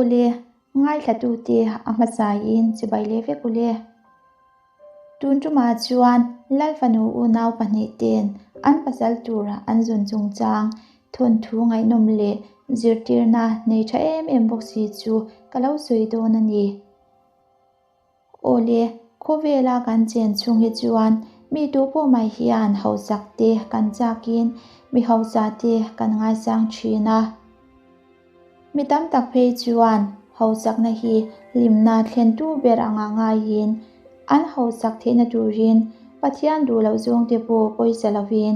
Awle, ngaithlatute a hmasaiin chibai leh vek ule. Tun tumah chuan Lal fanu unau pahnihten an pasal tur an zun chungchang thawnthu ngaihnawm leh zirtirna nei tha em em bawk si chu ka lo sawi dawn a ni. Awle, khawvela kan chen chhung hi chuan mi tu pawh mai hian hausak te kan chakin mi hausa te kan ngaisang thin a. Mi tam tak phei chuan hausakna hi hlimna thlentu ber anga ngaiin an hausak theihna turin Pathian duh loh zawngte pawh pawisa lovin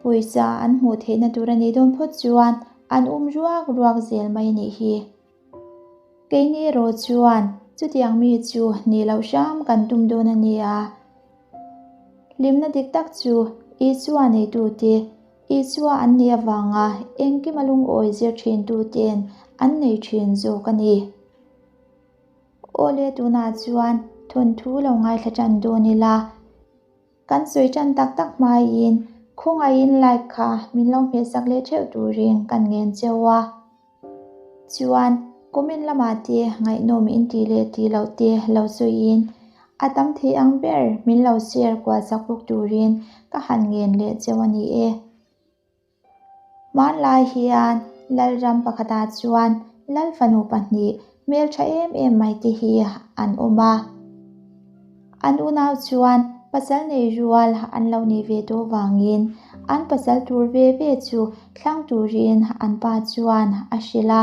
pawisa an hmuh theihna tur a nih dawn phawt chuan an um ruak ruak zel mai a nih hi. Keini erawh chuan chutiang mi chu nih loh hram kan tum dawn a nia. Hlimna dik tak chu Isua neitute Isua an nih avanga engkim a lungawi zir thintute'n an nei thin zawk a ni. Awle tunah chuan thawnthu lo ngaithla tan dawn ila, kan sawi tan tak tak hmaiin khawngaihin like kha min lo hmehsak leh theuh turin kan ngen cheu a. Chuan comment lamah te ngaihnawm in tih leh tih loh te lo sawiin a tam thei ang ber min lo share kual sak bawk turin ka han ngen leh cheu a ni e. Hmanlai hian Lalram pakhatah chuan Lal fanu pahnih hmeltha em em mai te hi an awm a. An unau chuan pasal nei rual an lo nih ve tawh vangin an pasal tur ve ve chu thlang turin an pa chuan a hrilh a.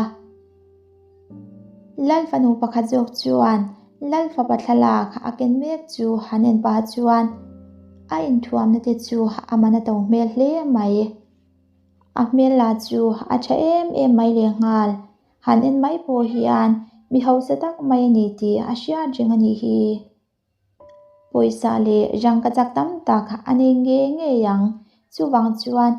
Lal fanu pakhat zawk chuan Lal fapa thlalak a ken mek chu han en pah chuan a inthuamna te chu a man a to hmel hle mai. A hmel lah chu a tha em em mai lehnghal. Han en mai pawh hian mi hausa tak mai a ni tih a hriat reng a nih hi. Pawisa leh rangka chak tam tak a nei ngei ngei ang. Chuvang chuan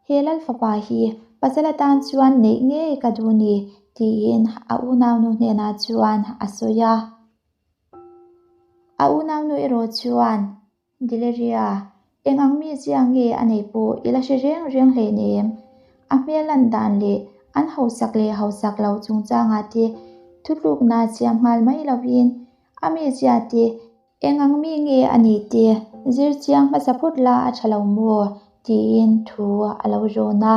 he Lal fapa hi pasal atan chuan neih ngei ka duh ni tiin a unaunu hnenah chuan a sawi a. A unaunu erawh chuan Dileria, eng ang mi zia nge a neih pawh i la hre reng reng hleinem. A hmel lan dan leh an hausak leh hausak loh chungchangah te thutlukna siam nghal mai lovin a mi zia te eng ang mi nge a nih te zir chiang hmasa phut la a tha lo maw tiin thu a lo rawn a.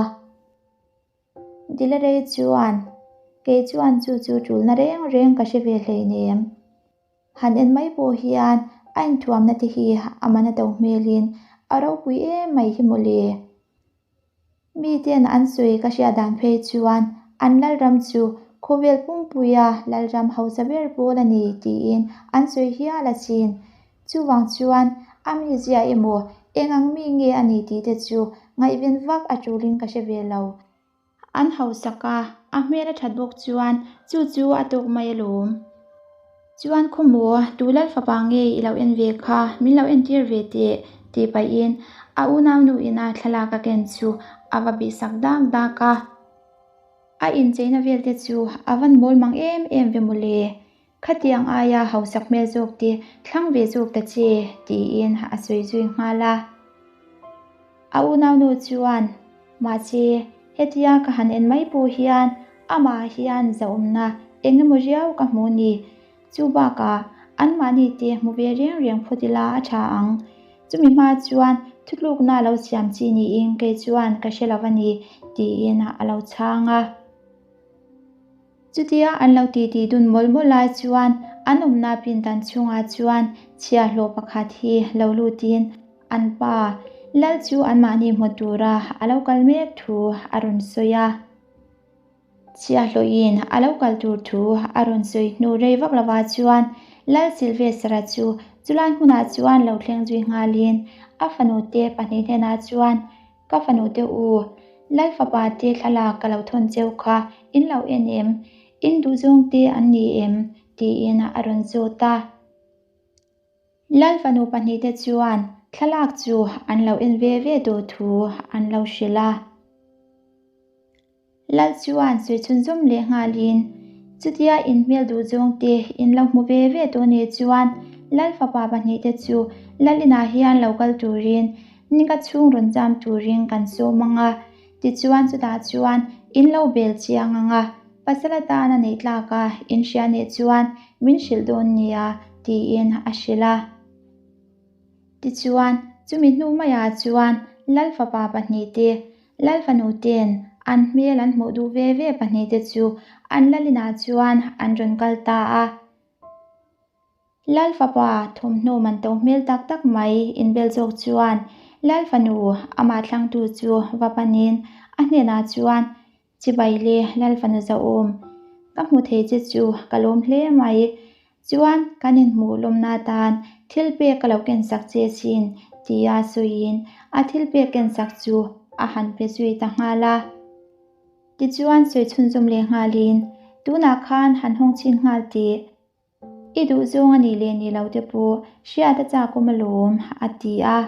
Dilerei chuan, Kei chuan chu chu tulna reng reng ka hre ve hleinem. Han en mai pawh hian a inthuamna te hi a man a to hmelin a ropui em mai hi mawle. Miten an sawi ka hriat dan phei chuan an Lalram chu khawvel pumpuia Lalram hausa ber pawl a ni tiin an sawi hial asin. Chuvang chuan a mizia emaw eng ang mi nge a ni tih te chu ngaihven vak a tulin ka hre ve lo. An hausak a, a hmel a that bawk chuan chu chu a tawk mai alawm. Chuan khawmaw, tu Lal fapa nge i lo en ve kha, min lo entir ve teh, tih pahin a unaunu ina thlalak a ken chu a va bihsak dak dak a. A incheina vel te chu a van mawl mang em em ve mawle. Khatiang aia hausak hmel zawk te thlang ve zawk ta che, tiin a sawi zui nghal a. A unaunu chuan, Mahse, hetia ka han en mai pawh hian amah hian zahawmna eng emaw riau ka hmu ni. Chu bakah anmahni te hmu ve reng reng phawt ila a tha ang. Chumi hma chuan thutlukna lo siam chi niin kei chuan ka hre lo a ni, tiin a lo chhang a. Chutia an lo titi dun mawlh mawlh lai chuan an awmna pindan chhungah chuan chhiahhlawh pakhat hi lo lutin an pa Lal chu anmahni hmu tura a lo kal mek thu a rawn sawi a. Chhiahhlawhin a lo kal tur thu a rawn sawi hnu rei vak lovah chuan Lal Silvestra chu chulai hmunah chuan lo thleng zui nghalin a fanute pahnih hnenah chuan Ka fanu te u, Lal fapa te thlalak ka lo thawn cheu kha in lo en em? In duhzawng te an ni em? tiin a rawn zawt a. Lal fanu pahnihte chuan thlalak chu an lo en ve ve duh thu an lo hrilh a. Lal chuan sawi chhunzawm leh nghalin, Chutia in hmel duh zawng te in lo hmu ve ve tawh nih chuan Lal fapa pahnihte chu Lal inah hian lo kal turin nika chhung rawn cham turin kan sawm ang a, tichuan chutah chuan in lo bel chiang ang a. Pasal atana neih tlaka inhria nih chuan min hrilh dawn nia, tiin a hrilh a. Tichuan, chumi hnu maiah chuan Lal fapa pahnihte, Lal fanute'n an hmel an hmuh duh ve ve pahnihte chu an lal inah chuan an rawn kal ta a. Lal fapa thawmhnaw man to hmel tak tak mai inbel zawk chuan Lal fanu amah thlangtu chu va panin a hnenah chuan, Chibai le Lal fanu zauhawm, ka hmu thei che chu ka lawm hle mai. Chuan kan inhmuh lawmna atan thil pek ka lo kensak che sin tia sawiin a thil pek kensak chu a han pe zui ta nghal a. Tichuan sawi chhunzawm leh nghalin, Tunah khan han hawng chhin nghal tih. I duh zawng a nih leh nih lo te pawh hriat a chak awm alawm, a ti a.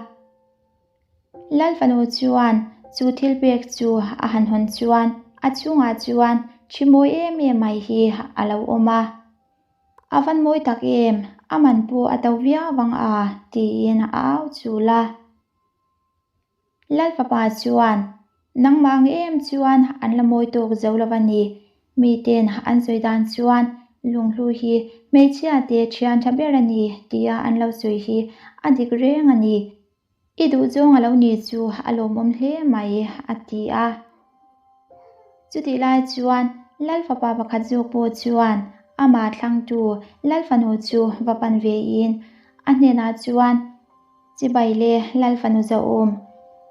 Lal fanu chuan chu thil pek chu a han hawn chuan a chhungah chuan thi mawi em em mai hi a lo awm a. A van mawi tak em, a man pawh a to viau vang a, tiin a au chul a. Lal fapa chuan, Nangmah ang em chuan an la mawi tawk zo lo a ni. Miten an sawi dan chuan lunghlu hi hmeichhia te thian tha ber a ni tia an lo sawi hi a dik reng a ni. I duh zawng a lo ni chu a lawmawm hle mai, a ti a. Chutih lai chuan Lal fapa pakhat zawk pawh chuan amah thlangtu Lal fanu chu va pan vein a hnenah chuan, Chibai le Lal fanu zauhawm,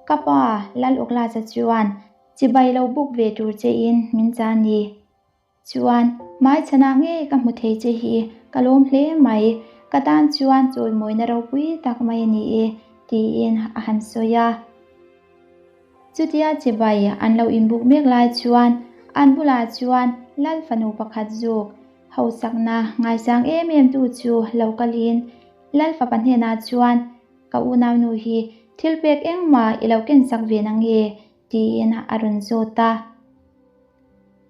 ka pa Lal Awklasa chuan chibai lo buk ve tur che in min cha ni. Chuan hmaichhanah ngei ka hmu thei che hi ka lawm hle mai, ka tan chuan chawimawina ropui tak mai a ni e, tiin a han sawi a. Chutia chibai an lo inbuk mek lai chuan an bulah chuan Lal fanu pakhat zawk hausakna ngaisang em em tu chu lo kalin Lal fapa hnenah chuan, Ka unaunu hi thil pek engmah i lo kensak ve na nge? tiin a rawn zawt a.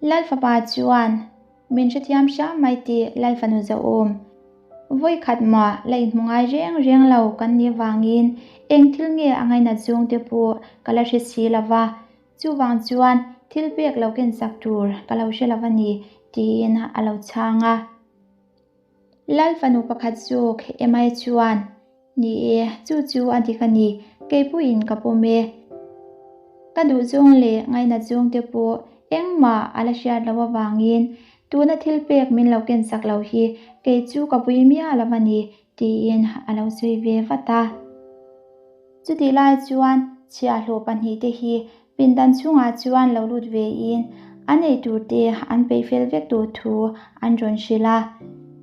Lal fapa chuan, Min hrethiam hram mai tih Lal fanu zauhawm. Vawi khat mah la inhmu ngai reng reng lo kan nih vangin eng thil nge a ngainat zawngte pawh ka la hre si lo va, chuvang chuan thil pek lo kensak tur ka lo hre lo a ni, tiin a lo chhang a. Lal fanu pakhat zawk Emai chuan, Ni e, chu chu a dik a ni, keipuiin ka pawm e. Ka duh zawng leh ngainat zawng te pawh engmah a la hriat loh avangin tuna thil pek min lo kensak lo hi kei chu ka pui miah lo a ni, tiin a lo sawi ve vat a. Chutih lai chuan chhiahhlawh pahnihte hi pindan chhungah chuan lo lut vein an ei turte an peih fel vek tur thu an rawn hrilh a.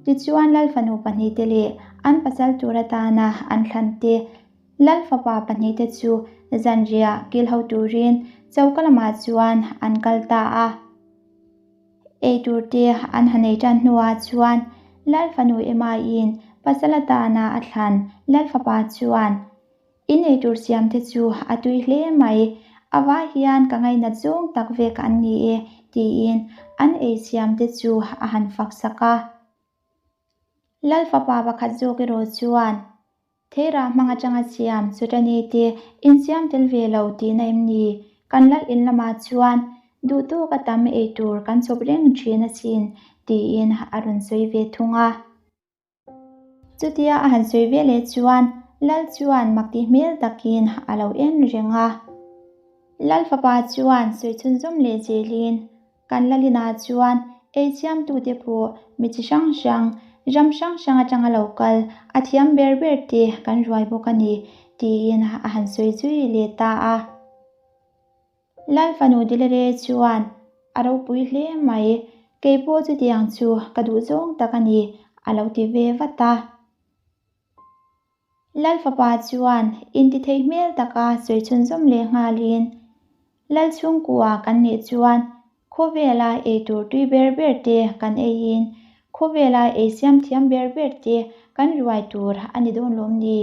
Tichuan Lal fanu pahnihte leh an pasal tur atana an thlante Lal fapa pahnihte chu zanriah kilho turin choka lamah chuan an kal ta a. Ei turte an han ei tan hnuah chuan Lal fanu Emma-in pasal atana a thlan Lal fapa chuan, In ei tur siamte chu a tui hle mai, a vai hian ka ngainat zawng tak vek an ni e, tiin an ei siamte chu a han fak sak a. Lal fapa pakhat zawk erawh chuan, Theirah hmang atanga siam chutani te insiam tel ve lo tihna em ni? Kan lal in lamah chuan duh tawk a tam ei tur kan chawp reng thin asin, tiin a rawn sawi ve thung a. Chutia a han sawi ve leh chuan Lal chuan mak tih hmel takin a lo en reng a. Lal fapa chuan sawi chhunzawm leh zelin Kan Lalina chuan ei siamtute pawh mi chi hrang hrang, ram hrang hrang atanga lo kal a thiam ber ber te kan ruai bawk a ni, tiin a han sawi zui leh ta a. Lal fanu Dilere chuan a ropui hle mai, kei pawh chutiang chu ka duh zawng tak a ni, a lo ti ve vat a. Lal fapa chuan intithei hmel taka sawi chhunzawm leh nghalin, Lal chhungkua kan nih chuan khawvela ei tur tui ber ber te kan eiin khawvela ei siam thiam ber ber te kan ruai tur a ni dawn lawm ni?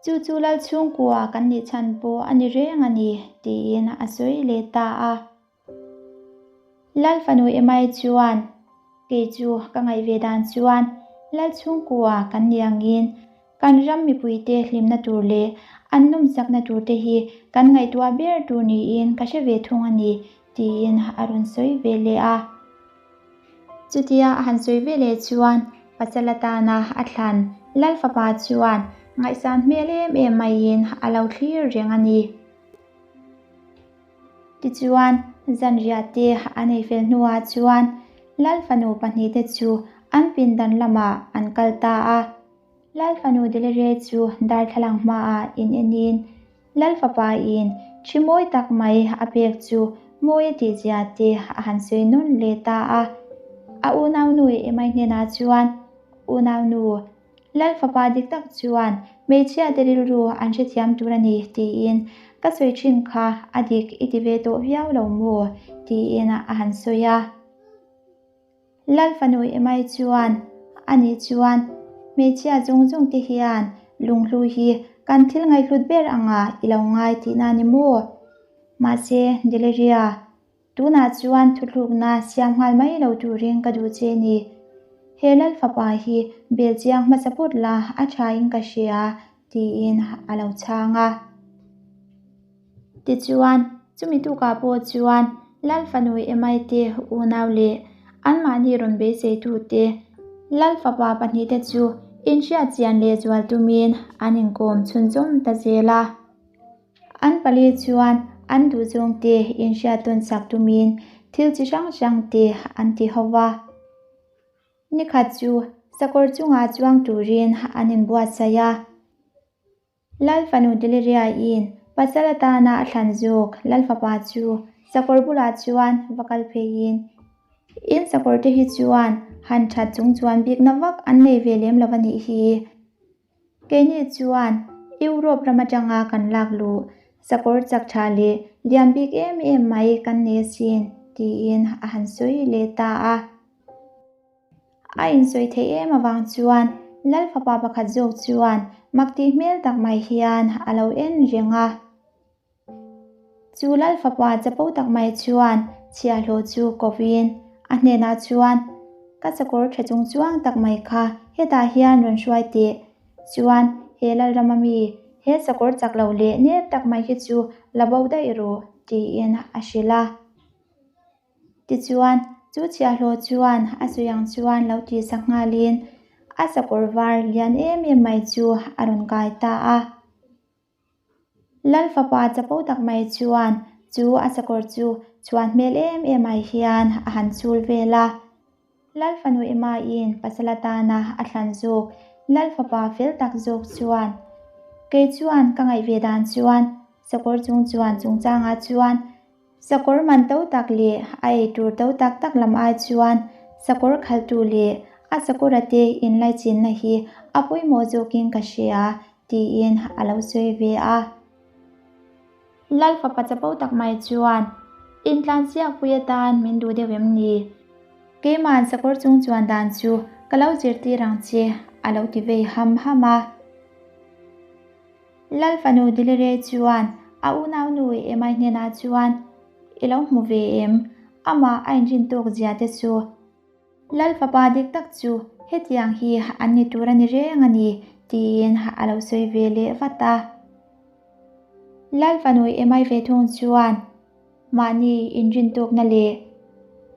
Chu chu Lal chhungkua kan nih chhan pawh a ni reng a ni, tiin a sawi leh ta a. Lal fanu Emai chuan, Kei chu ka ngaih ve dan chuan Lal chhungkua kan ni angin kan ram mipuite hlimna tur leh an nawmsakna turte hi kan ngaihtuah ber tur niin ka hre ve thung a ni, tiin a rawn sawi ve leh a. Chutia a han sawi ve leh chuan pasal atana a thlan Lal fapa chuan ngaihsan hmel em em maiin a lo thlir reng a ni. Tichuan, zanriah te an ei fel hnuah chuan Lal fanu pahnihte chu an pindan lamah an kal ta a. Lal fanu Delire chu darthlalang hmaah in enin Lal fapa in thi mawi tak mai a pek chu mawi a tih zia te a han sawi nawn leh ta a. A unaunu Emai hnenah chuan, Unaunu, Lal fapa dik tak chuan hmeichhia te rilru an hrethiam tur a ni tiin ka sawi thin kha a dik i ti ve tawh viau lo maw? tiin a han sawi a. Lal fanu Emai chuan, Ani chuan hmeichhia zawng zawng te hian lunghlu hi kan thil ngaihhlut ber anga i lo ngai tihna a ni maw? Mahse, Deliria, Tunah chuan thuthlukna siam nghal mai lo turin ka duh che ni. He Lal fapa hi bel chiang hmasa phawt la a thain ka hria, tiin a lo chhang a. Tichuan, chumi tukah pawh chuan Lal fanu Emai te unau leh anmahni rawn beiseitute Lal fapa pahnihte chu inhriat chian leh zual tumin an inkawm chhunzawm ta zel a. An pali chuan an duhzawngte inhriat tawn sak tumin thil chi hrang hrangte an ti ho va. Nikhat chu sakawr chungah chuang turin an inbuatsaih a. Lal fanu Deliriain pasal atana a thlan zawk Lal fapa chu sakawr bulah chuan va kal pheiin, In sakawr te hi chuan han that chung chuan bikna vak an nei ve lem lo a nih hi. Keini chuan Europe ram atanga kan lak luh sakawr chak tha leh lian bik em em mai kan nei asin, tiin a han sawi leh ta a. A insawi theih em avang chuan Lal fapa pakhat zawk chuan mak tih hmel tak mai hian a lo en reng a. Chu Lal fapa chapo tak mai chuan chhiahhlawh chu kovin a hnenah chuan, Ka sakawr tha chung chuang tak mai kha hetah hian rawn hruai teh. Chuan he Lalrama mi, he sakawr chak lo leh nep tak mai hi chu la bo daih rawh, tiin a hrilh a. Tichuan, chu chhiahhlawh chuan a sawi ang chuan lo tih sak nghalin a sakawr var lian em em mai chu a rawn kai ta a. Lal fapa chapo tak mai chuan chu a sakawr chu chhuan hmel em em ai hian a han chul vel a. Lal fanu Emma-in pasal atana a thlan zawk Lal fapa fel tak zawk chuan, Kei chuan ka ngaih ve dan chuan sakawr chung chuan chungchangah chuan Sakawr man to tak leh a ei tur to tak tak lam ai chuan sakawr khaltu leh a sakawra te inlaichinna hi a pawimawh zawkin ka hria, tiin a lo sawi ve a. Lal fapa chapo tak mai chuan, Intlansiakpui atan min duh deuh em ni? Keima'n sakawr chung chuan dan chu ka lo zirtir ang che, a lo ti vei ham ham a. Lal fanu Dilire chuan a unaunu Emai hnenah chuan, I lo hmu ve em? Amah a inrin tawk zia te chu. Lal fapa dik tak chu hetiang hi an ni tur a ni reng a ni, tiin a lo sawi ve leh vat a. Lal fanu Emai ve thung chuan, Mahni inrintawkna leh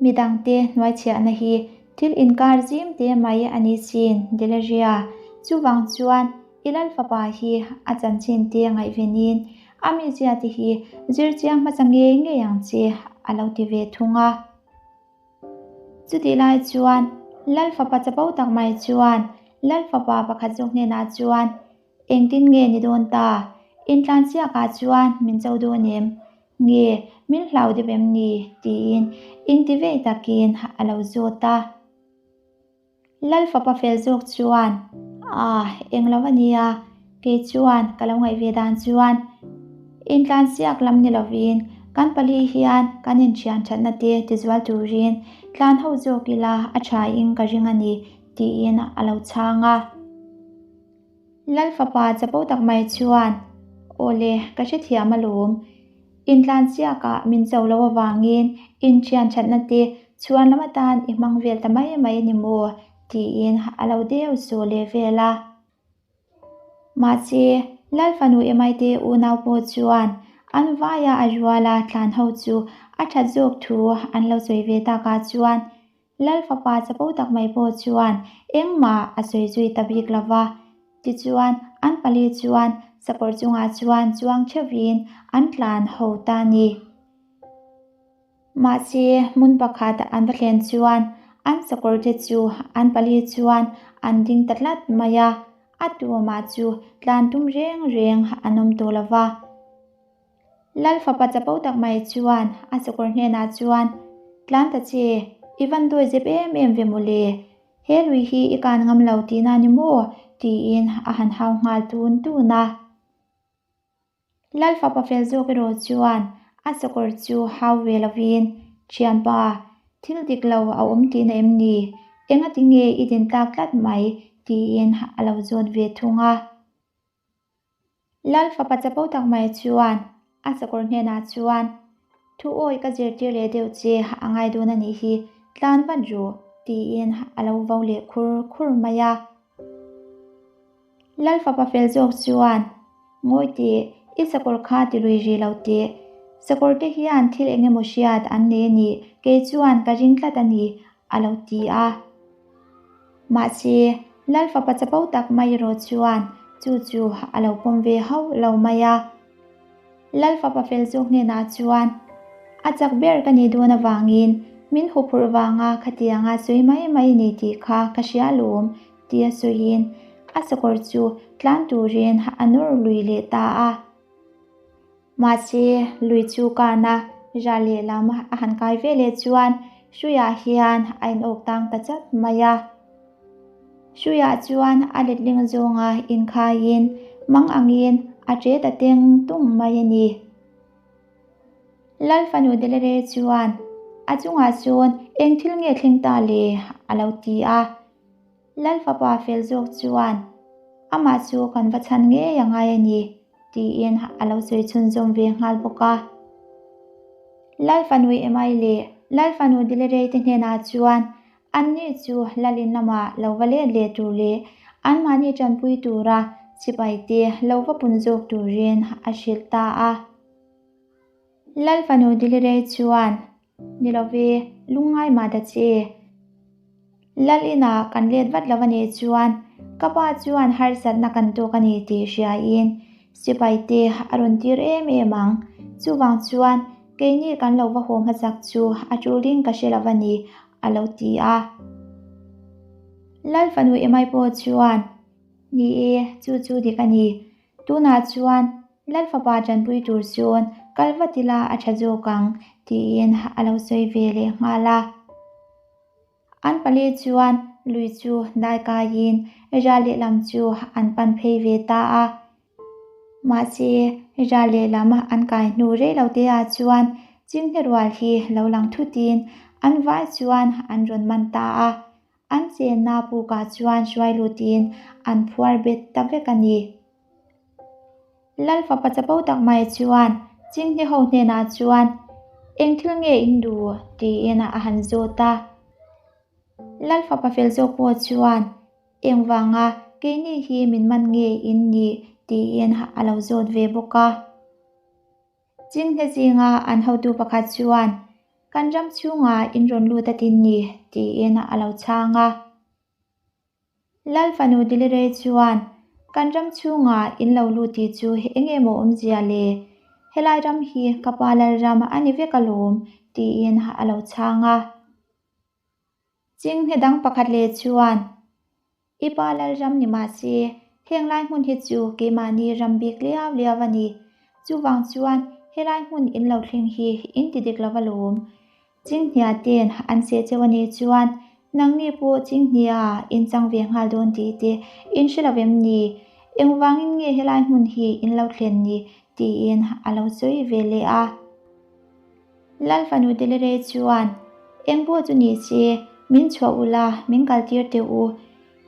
midangte hnuaichhiahna hi thil inkar zim te mai a ni sin, Delaria. Chuvang chuan i Lal fapa hi a chanchin te ngaihvenin a mizia te hi zir chiang hmasa ngei ngei ang che, a lo ti ve thung a. Chutih lai chuan Lal fapa chapo tak mai chuan Lal fapa pakhat zawk hnenah chuan, Engtin nge ni dawn ta? Intlansiakah chuan min cho dawn em? Nge min hlau deuh em ni? tiin inti vei takin a lo zawt a. Lal fapa fel zawk chuan, Ah, eng lo a nia, kei chuan ka lo ngaih ve dan chuan intlansiak lam ni lovin kan pali hian kan inthian thatna te tizual turin tlan ho zawk ila a thain ka ring a ni, tiin a lo chhang a. Lal fapa chapo tak mai chuan, Awle, ka hrethiam alawm. Intlansiakah min cho lo avangin inthian thatna te chhuan lam atan i hmang vel ta mai mai a ni maw? tiin a lo deu saw leh vel a. Mahse, Lal fanu Emaite unau pawh chuan an vaia a ruala tlan ho chu a that zawk thu an lo sawi ve takah chuan. Lal fapa chapo tak mai pawh chuan engmah a sawi zui ta bik lo va. Tichuan, an pali chuan sakawr chungah chuan chuang theuhin an tlan ho ta a ni. Mahse, hmun pakhat an va thlen chuan an sakawr te chu an pali chuan an ding ta tlat mai a, a tumah chu tlan tum reng reng an awm tawh lo va. Lal fapa chapo tak mai chuan a sakawr hnenah chuan, Tlan ta che, i van dawi zep em em ve mawle, he lui hi i kan ngam lo tihna ni maw? tiin a han hau nghal tun tun a. Lal fapa fel zawk erawh chuan a sakawr chu hau ve lovin, Thianpa, thil dik lo a awm tihna em ni? Engati nge i din tlak tlat mai? tiin a lo zawt ve thung a. Lal fapa chapo tak mai chuan a sakawr hnenah chuan, Thu awi ka zirtir leh deuh che a ngai dawn a nih hi, tlan vat ru, tiin a lo vo leh khur khur mai a. Lal fapa fel zawk chuan, Ngawi teh, i sakawr kha ti lui rih lo teh. Sakawr te hian thil eng emaw hriat an nei a nih, kei chuan ka ring tlat a ni, a lo ti a. Mahse, Lal fapa chapo tak mai erawh chuan chu chu a lo pawm ve hauh lo mai a. Lal fapa fel zawk hnenah chuan, A chak ber ka nih dawn avangin min huphurh vanga khatianga sawi mai mai ni tih kha ka hria alawm, tia sawiin a sakawr chu tlan turin a nawr lui leh ta a. Mahse, lui chu kana ra lehlam a han kai ve leh chuan hruiah hian a inawk tang ta chat mai a. Hruiah chuan a letling zawnga inkhaiin mang angin a ṭe ta teng tung mai a ni. Lal fanu Delere chuan a chungah chuan eng thil nge thleng ta le a lo ti a. Lal fapa fel zawk chuan amah chu kan va chhan ngei a ngai a ni tiin a lo sawi chhunzawm ve nghal bawk a. Lal fanu Emai leh Lal fanu Delerei te hnenah chuan Anni chu Lalin lamah lo va let leh tur leh anmahni tanpui tura sipaite lo va pun zawk turin a hrilh ta a. Lal fanu Dilirei chuan, Ni lo ve, lungngai mah ta che. Lal inah kan let vat lo a nih chuan ka pa chuan harsatna kan tawk a ni tih hriain sipaite a rawn tir em em ang. Chuvang chuan keini kan lo va haw hmasak chu a tulin ka hre lo a ni, a lo ti a. Lal fanu Emai pawh chuan, Ni e, chu chu dik a ni. Tunah chuan Lal fapa tanpui tur chuan kal vat ila a tha zawk ang, tiin a lo sawi ve leh nghal a. An pali chuan lui chu dai kaiin ral lehlam chu an pan phei ve ta a. Mahse, ral lehlam an kai hnu rei lo te ah chuan Chinghne rual hi lo lang thutin an vai chuan an rawn man ta a. An chenna pukah chuan hruai lutin an phuar bet ta vek a ni. Lal fapa chapo tak mai chuan Chinghne ho hnenah chuan, Eng thil nge in duh? tiin a han zawt a. Lal fapa fel zawk pawh chuan, Engvanga keini hi min man nge in nih? tiin a lo zawt ve bawk a. Chinghne zinga an hotu pakhat chuan, Kan ram chhungah in rawn lut a tin ni, tiin a lo chhang a. Lal fanu Dilirei chuan, Kan ram chhungah in lo lut tih chu eng nge maw awmzia le? Helai ram hi ka pa lal ram a ni vek alawm, tiin a lo chhang a. Chinghne dang pakhat leh chuan, I pa lal ram ni mah se, heng lai hmun hi chu keimahni ram bik liau liau a ni. Chuvang chuan helai hmun in lo thleng hi in ti dik lo alawm. Chinghnia ten an seh cheu a nih chuan nangni pawh Chinghnia in chang ve nghal dawn tih te in hre lo em ni? Engvangin nge helai hmun hi in lo thlen ni? tiin a lo sawi ve leh a. Lal fanu Delire chuan, Eng pawh chu ni se, min chhuah ula, min kaltir teh u.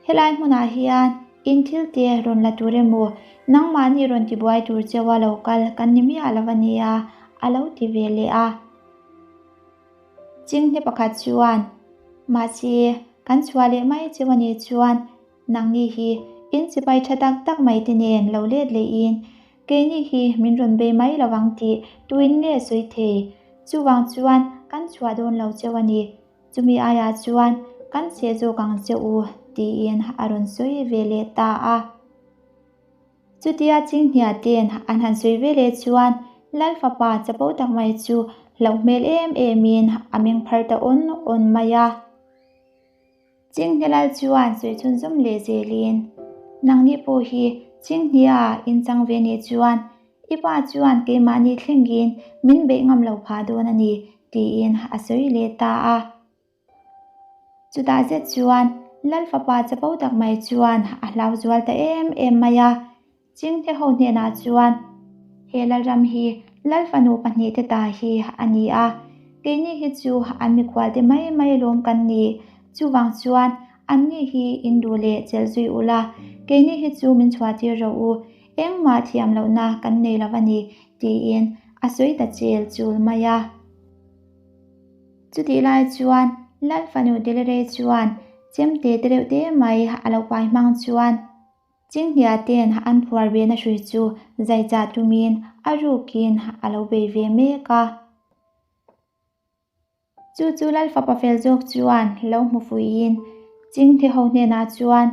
Helai hmunah hian in thil te rawn la tur emaw, nangmahni rawn tibuai tur cheua lo kal kan ni miah lo a nia, a lo ti ve leh a. Chinghne pakhat chuan, Mahse, kan chhuah leh mai cheu a nih chuan nangni hi in sipai tha tak tak mai te nen lo let lehin keini hi min rawn bei mai lo ang tih tuin nge sawi thei? Chuvang chuan kan chhuah dawn lo cheu a ni. Chumi aiah chuan kan chhe zawk ang che u, tiin a rawn sawi ve leh ta a. Chutia Chinghnia ten an han sawi ve leh chuan Lal fapa chapo tak mai chu hlauh hmel em emin a meng phar ta awn awn mai a. Chinghnia Lal chuan sawi chhunzawm leh zelin, Nangni pawh hi Chinghnia in chang ve nih chuan i pa chuan keimahni thlengin min beih ngam lo phah dawn a ni, tiin a sawi leh ta a. Chutah zet chuan Lal fapa chapo tak mai chuan a hlau zual ta em em mai a, Chingte ho hnenah chuan, He Lalram hi Lal fanu pahnihte ta hi a ni a, keini hi chu an mikhualte mai mai lawm kan ni, chuvang chuan anni hi in duh leh chelh zui ula, keini hi chu min chhuahtir rawh u, engmah thiam lohna kan nei lo a ni, tiin a sawi ta chel chul mai a. Chutih lai chuan Lal fanu Delirei chuan chemte te reuh te mai a lo pai hmang chuan Chinghnia ten an phuar ve na hrui chu zaichah tumin a rukin a lo bei ve mek a. Chu chu Lal fapa fel zawk chuan lo hmu fuiin Chingthi ho hnenah chuan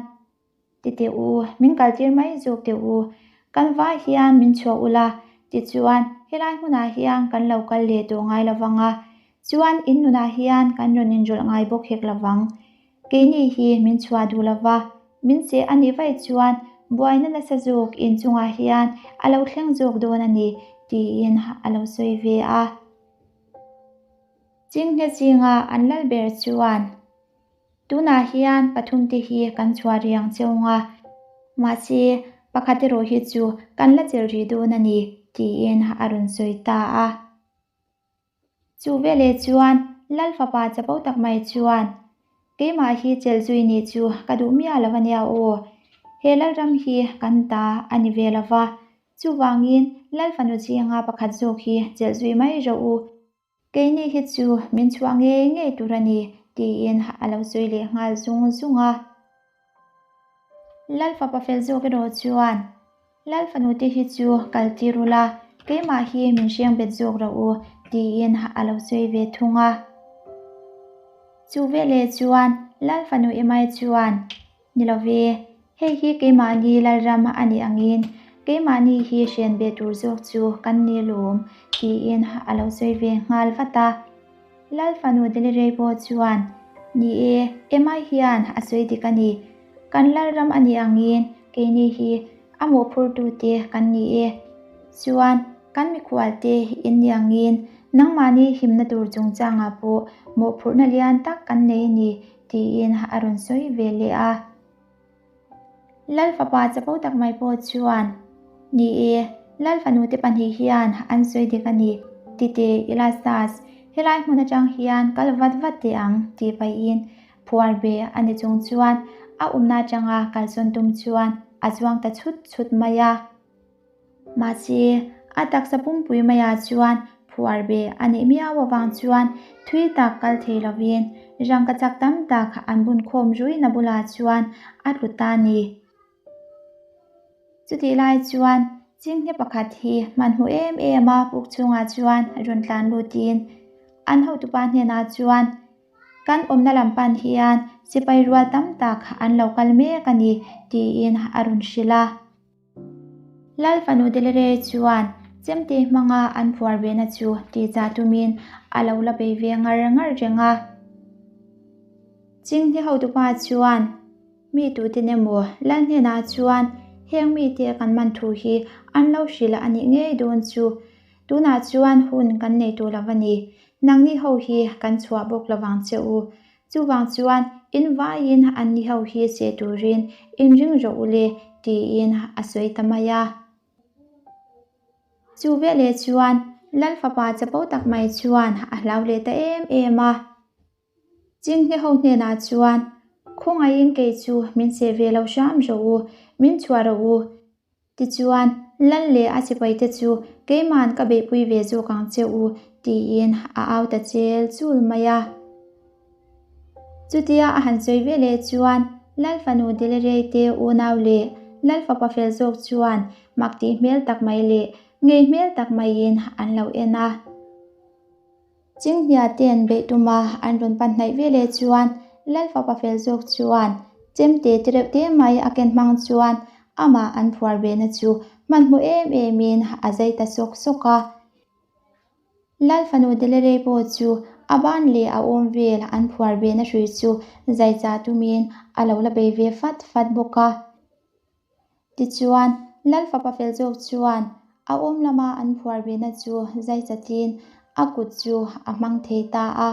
Ti teh u, min kaltir mai zawk teh u. Kan vai hian min chhuah ula, tichuan helai hmunah hian kan lo kal leh tawh ngai lo vang a, chuan in nunah hian kan rawn inrawlh ngai bawk hek lo vang. Keini hi min chhuah duh lo va, min cheh a nih vaih chuan buaina nasa zawk in chungah hian a lo thleng zawk dawn a ni, tiin a lo sawi ve a. Chinghne zinga an lal ber chuan. Tunah hian pathumte hi kan chhuah riang cheung a, mahse pakhat erawh hi chu kan la chelh rih dawn a ni, tiin a rawn sawi ta a. Chu veleh chuan Lal fapa chapo tak mai chuan, Keimah hi chelh zui nih chu ka duh miah lo a nia aw, he Lalram hi kan ta a ni ve lo va, chuvangin Lal fanu zinga pakhat zawk hi chelh zui mai rawh u, Keini hi chu min chhuah ngei ngei tur a ni, tiin a lo sawi leh nghal zung zung a. Lal fapa fel zawk erawh chuan, Lal fanute hi chu kal tir ula, keimah hi min hreng bet zawk rawh u, tiin a lo sawi ve thung a. Chu veleh chuan Lal fanu Emai chuan, Ni lo ve, hei hi keimahni Lalram a nih angin keimahni hi hren ve tur zawk chu kan ni lawm, tiin a lo sawi ve nghal vat a. Lal fanu Delirei pawh chuan, Ni e, Emai hian a sawi dik a ni. Kan Lalram a nih angin keini hi a mawhphurtute kan ni e. Chuan, kan mikhualte in ni angin nangmahni himna tur chungchangah pawh mawhphurhna lian tak kan nei a ni, Tiin a rawn sawi ve leh a. Lal fapa chapo tak mai pawh chuan, Ni e, Lal fanute pahnih hian an sawi dik a ni, tite Elastas, helai hmun atang hian kal vat vat teh ang, tih pahin phuar ve a ni chung chuan a awmna atanga kalsawn tum chuan a chuang ta chhut chhut mai a. Mahse, a taksa pumpui maiah chuan phuar ve a nih miau avang chuan thui tak kal thei lovin rangkachak tam tak an bun khawm ruihna bulah chuan a tlu ta a ni. Chutih lai chuan chinghne pakhat hi hmanhmawh em em a puk chhungah chuan rawn tlan lutin an hotupa hnenah chuan Kan awmna lam pan hian sipai rual tam tak an lo kal mek a ni tiin a rawn hrilh a. Lal fanu Delire chuan chemte hmanga an phuar vena chu tihchah tumin a lo la bei ve ngar ngar reng a. Chinghne hotupa chuan mi tuten emaw Lal hnenah chuan heng mite kan man thu hi an lo hrilh a nih ngei dawn chu tunah chuan hun kan nei tawh lo a ni. Nangni ho hi kan chhuah bawk lovang che u. Chuvang chuan in vaiin anni ho hi che turin in ring rawh u le tiin a sawi ta mai a. Chu veleh chuan Lal fapa chapo tak mai chuan a hlau leh ta em em a. Chinghne ho hnenah chuan khawngaihin kei chu min che ve lo hram rawh u, min chhuah rawh u. Tichuan, Lal leh a sipaite chu keima'n ka beihpui ve zawk ang che u, tiin a au ta chel chul mai a. Chutia a han sawi ve leh chuan Lal fanu Delirei te unau leh Lal fapa fel zawk chuan mak tih hmel tak mai leh ngei hmel tak maiin an lo en a. Chinghnia ten beih tuma an rawn pan hnaih veleh chuan Lal fapa fel zawk chuan chemte te reuh te mai a ken hmang chuan amah an phuar behna chu hmanhmawh em emin a zai ta sawk sawk a. Lal fanu Delerei pawh chu a ban leh a awm vel an phuar behna hrui chu zai chah tumin a lo la bei ve fat fat bawk a. Tichuan, Lal fapa fel zawk chuan a awm lama an phuar behna chu zai chatin a kut chu a hmang thei ta a.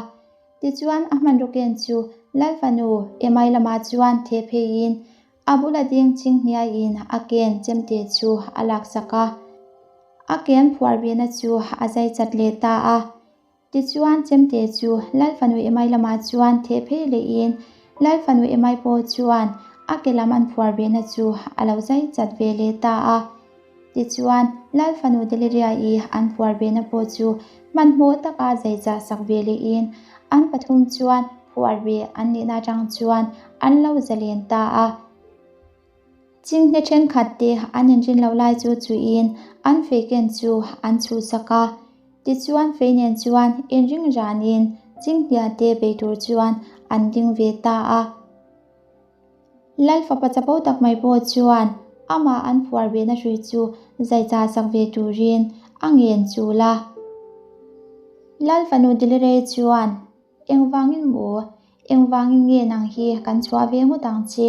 Tichuan, a hmanraw ken chu Lal fanu Emai lamah chuan theh pheiin a bula ding ching hniaiin a ken chemte chu a laksak a. A ken phuar behna chu a zai chat leh ta a. Tichuan, chemte chu Lal fanu Emai lamah chuan theh phei lehin Lal fanu Emai pawh chuan a ke lam an phuar behna chu a lo zai chat ve leh ta a. Tichuan, Lal fanu Deliria-i an phuar behna pawh chu hmanhmawh taka zai chah sak ve lehin an pathum chuan phuar beh an nihna atang chuan an lo zalen ta a. Chinghne thenkhat te an inrin loh lai chu chuiin an fei ken chu an chhuhsak a. Tichuan fei nen chuan inring ranin chinghnia te bei tur chuan an ding ve ta a. Lal fapa chapo tak mai pawh chuan amah an phuar behna hrui chu zaichah sak ve turin a ngen chul a. Lal fanu Dilirei chuan Engvangin maw? Engvangin nge nang hi kan chhuah ve ngawt ang che?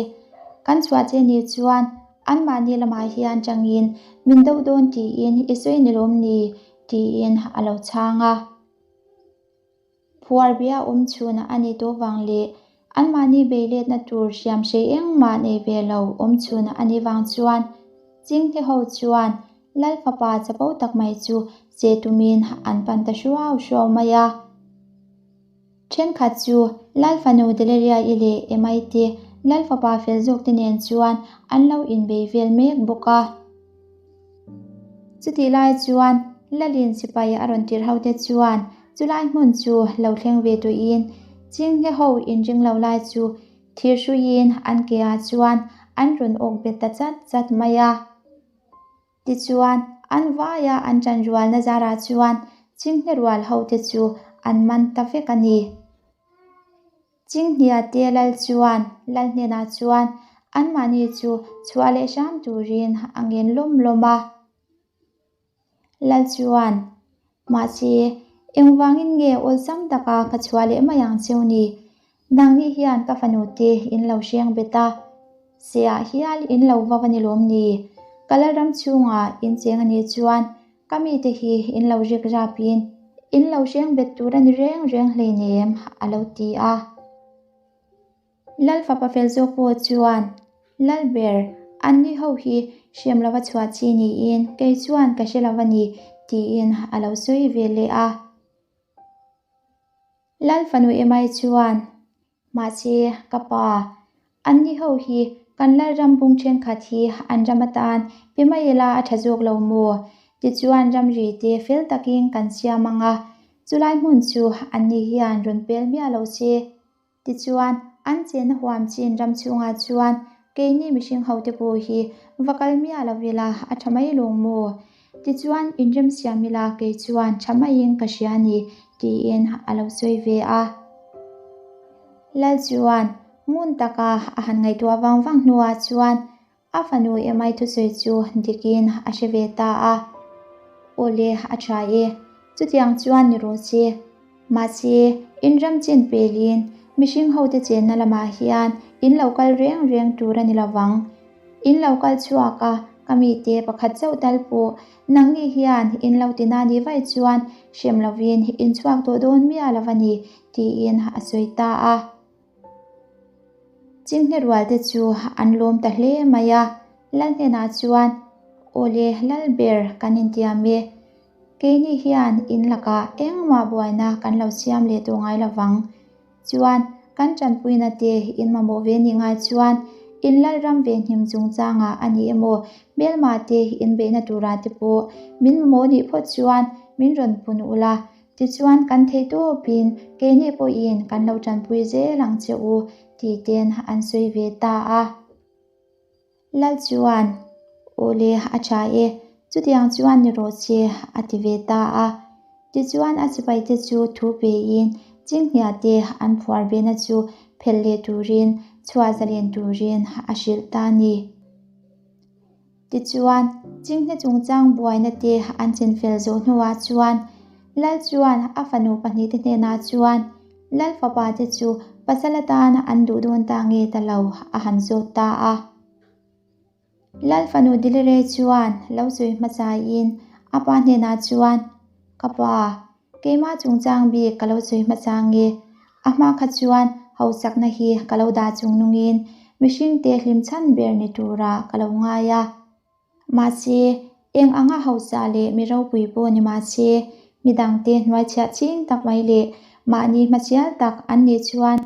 Kan chhuah che ni chuan anmahni lamah hian tangin min do dawn tiin i sawi ni lawm ni? tiin a lo chhang a. Phuar bia awm chhun a ni tawh vang leh anmahni bei letna tur hriam hrei engmah nei ve lo awm chhun a nih vang chuan Chingte ho chuan Lal fapa chapo tak mai chu che tumin an pan ta hruau hruau mai a. Thenkhat chu Lal fanu Deleria-i leh Emai te Lal fapa fel zawk te nen chuan an lo inbei vel mek bawk a. Chutih lai chuan Lalin sipai a rawn tirh ho te chuan chulai hmun chu lo thleng ve tuihin Chinghe ho inring lo lai chu thir hruiin an ke ah chuan an rawn awk bet ta chat chat mai a. Tichuan, an vaia an ṭan rualna zarah chuan Chinghne rual hote chu an man ta vek a ni. Chinghnia te lal chuan lal hnenah chuan anmahni chu chhuah leh hram turin a ngen lawm lawm a. Lal chuan, Mahse, engvangin nge awlsam taka ka chhuah leh mai ang cheu ni? Nangni hian ka fanu te in lo hreng bet a, seah hial in lo vau a ni lawm ni? Ka lalram chhungah in cheng a nih chuan ka mite hi in lo rik rapin in lo hreng bet tur a ni reng reng hleinem, a lo ti a. Lal fapa fel zawk pawh chuan, Lal ber, anni ho hi hrem lova chhuah chi niin kei chuan ka hre lo a ni, tiin a lo sawi ve leh a. Lal fanu Emai chuan, Mahse, ka pa, anni ho hi kan Lalram bung thenkhat hi an ram atan pe mai ila a tha zawk lo maw? Tichuan ramri te fel takin kan siam ang a, chulai hmun chu anni hian rawn pel miah lo se. Tichuan, an chenna huam chin ram chhungah chuan keini mihring hote pawh hi va kal miah lo ila a tha mai lawng maw? Tichuan, inremsiam ila kei chuan tha maiin ka hria ni, tiin a lo sawi ve a. Lal chuan ngun taka a han ngaihtuah vang vang hnuah chuan A fanu Emai thusawi chu dikin a hre ve ta a, Awle, a tha e, chutiang chuan ni rawh se. Mahse, in ram chin pelin mihring hote chenna lamah hian in lo kal reng reng tur a ni lovang. In lo kal chhuak a, ka mite pakhat chauh tal pawh nangni hian in lo tina ni vaih chuan hrem lovin in chhuak tawh dawn miah lo a ni, tiin a sawi ta a. Chinghne rual te chu an lawm ta hle mai a, Lal hnenah chuan, Awle lal ber kan intiam e, keini hian in lakah engmah buaina kan lo siam leh tawh ngai lovang. Chuan kan tanpuina te in mamawh ve nih ngai chuan in lal ram ve hnim chungchangah a ni emaw hmelmah te in beihna turah te pawh min mamawh nih phawt chuan min rawn pun ula, Tichuan kan theih tawpin keini pawhin kan lo tanpui zel ang che u tih ten an sawi ve ta a. Lal chuan, Awle a tha e, chutiang chuan ni rawh che a ti ve ta a. Tichuan a sipaite chu thu pein Chinghniate an phuar vena chu phelh leh turin, chhuah zalen turin a hrilh ta a ni. Tichuan, Chinghne chungchang buaina te an chinfel zawh hnuah chuan Lal chuan a fanu pahnihte hnenah chuan Lal fapa te chu pasal atan an duh dawn ta nge ta lo a han zawt ta a. Lal fanu Dilire chuan lo sawi hmasain a pa hnenah chuan, Ka pa, keimah chungchang bik ka lo sawi hmasa nge? A hma kha chuan hausakna hi ka lo dah chung nungin mihringte hlimchhan ber ni turah ka lo ngai a. Mahse, eng anga hausa leh mi ropui pawh ni mahse, midangte hnuaichhiah ching tak mai leh mahni hmasial tak an nih chuan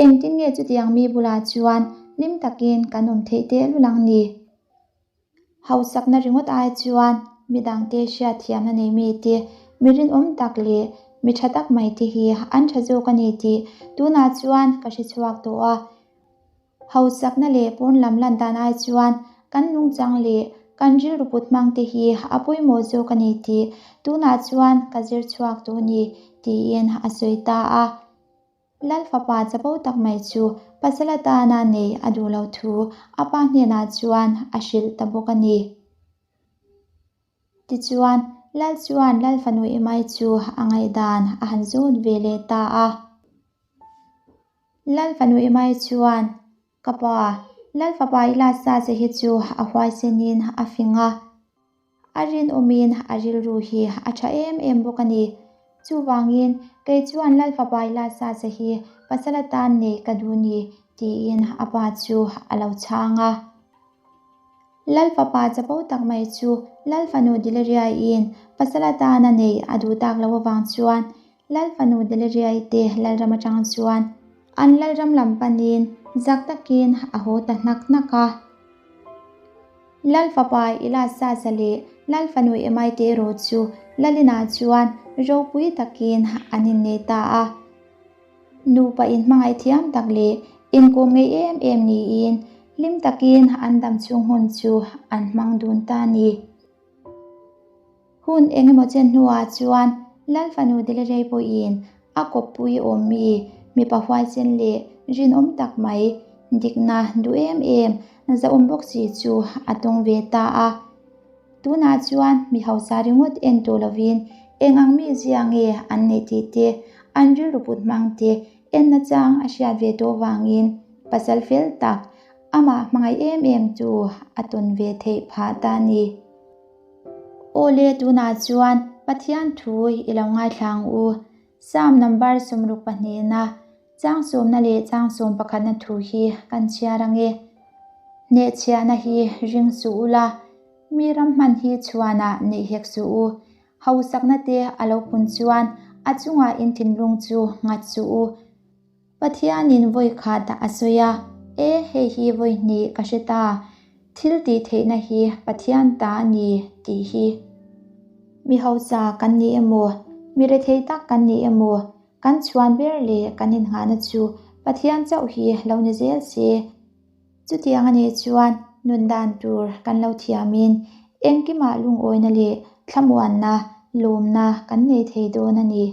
engtin nge chutiang mi bulah chuan hlim takin kan awm theih tehlul ang ni? Hausakna ringawt ai chuan midangte hriatthiamna nei mite, mi rinawm tak leh mi tha tak mai te hi an tha zawk a ni tih tunah chuan ka hrechhuak tawh a. Hausakna leh pawn lam lan dan ai chuan kan nungchang leh kan rilru put hmang te hi a pawimawh zawk a ni tih tunah chuan ka zir chhuak tawh a ni, tiin a sawi ta a. Lal fapa chapo tak mai chu pasal atana nei a duh loh thu a pa hnenah chuan a hrilh ta bawk a ni. Tichuan, Lal chuan Lal fanu Emai chu a ngaihdan a han zawt ve leh ta a. Lal fanu Emai chuan, Ka pa, Lal fapa i la sa che hi chu a huaisenin a fing a. A rinawmin a rilru hi a tha em em bawk a ni. Chuvangin, kei chuan Lal fapa i la sa che hi pasal atan neih ka duh ni, tiin a pa chu a lo chhang a. Lal fapa chapo tak mai chu Lal fanu Dileriaiin pasal atana nei a duh tak loh avang chuan Lal fanu Dileriai te Lalram atang chuan an Lalram lam panin zak takin a haw ta hnak hnak a. Lal fapa Ilasasa leh Lal fanu Emai te erawh chu Lalinah chuan ropui takin an innei ta a. Nupa inhmangaih thiam tak leh inkawm ngei em em niin hlim takin an dam chhung hun chu an hmang dun ta a ni. Hun eng emaw chen hnuah chuan Lal fanu Delirei pawhin a kawppui awm mi mipa huaisen leh rinawm tak mai, dikna duh em em, zahawm bawk si chu a tawng ve ta a. Tunah chuan mi hausa ringawt en tawh lovin eng ang mi zia nge an neih tih te, an rilru put hmang te en nachang a hriat ve tawh vangin pasal fel tak amah hmangaih em em chu a tawn ve theih phah ta a ni. Aw le tunah chuan Pathian thu i lo ngaithla ang u. Psalm number 60 pahnihna Chang sawmna leh chang sawm pakhatna thu hi kan chhiar ang e. Hnehchhiahna hi ring suh ula, mi ram hman hi chhuanah neih hek suh u. Hausakna te a lo pun chuan a chungah in thinlung chu nghat suh u. Pathianin vawi khat a sawi a, E, hei hi vawi hnih ka hre ta, thil tih theihna hi Pathian ta a ni tih hi. Mi hausa kan ni emaw, mi rethei tak kan ni emaw, Kan chhuan ber leh kan innghahna chu Pathian chauh hi lo ni zel se. Chutiang a nih chuan nun dan tur kan lo thiamin engkimah lungawina leh thlamuanna, lawmna kan nei thei dawn a ni.